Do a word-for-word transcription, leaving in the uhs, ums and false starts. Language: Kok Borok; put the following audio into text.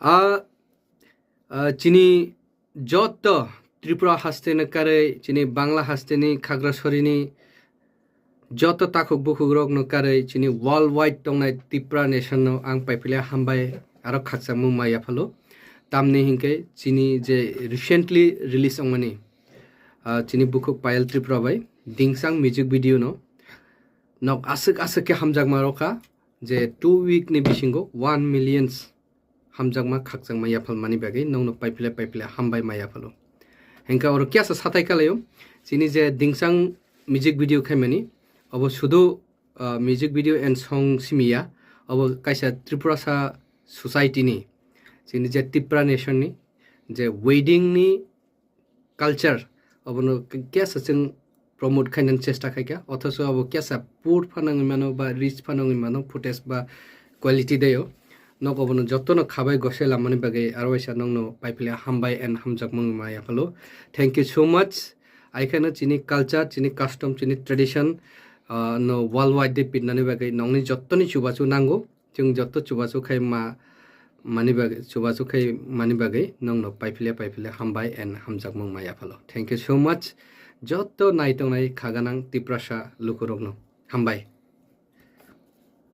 A, a, chini joto Tripura haste no karwi, chini Bangla haste ni Khagrasori ni joto takhuk bukhuk rok no karwi, chini worldwide tongnai Tipra nation no ang paiphile hambai aro khakchangmung ma yaphalo. Tamni hinkhe chini je recently release ongmani, a, chini bukhuk Payal Tripura bai Dingsang music video no nok aswk aswk khe hamjakma rokha, je two week ni bisingo one millions hamjakma khakchangma yaphal mani bagwi nokno paiphile paiphile hambai ma yaphalo. Hinkhe oro kiasa satai kalaio, chini je Dingsang music video khaimani, obo sudu, uh, music video and song simiya, obo kaisa Tripurasa society ni, chini je Tipra nation ni je wedding ni culture, obono kiasa chwng promote khainani chesta khaikha, othocho abo kiasa poor phano wngwi mano ba rich phano wngwi mano, footage ba quality dayo. Nok obono jotono khabai gosai lamani bagwi aro waisa nokno paiphile hambai and hamjakmung ma yaphalo. Thank you so much. Aikheno chini culture, chini custom, chini tradition, ah, no worldwide de pitnani bagwi nokni jottoni chubachu nango. Chwng joto chubachu khai ma, mani bagwi, chubachu khai mani bagwi nokno paiphile paiphile hambai and hamjakmung ma yaphalo. Thank you so much. Joto naitongnai khaganang Tiprasa lukurokno. Hambai.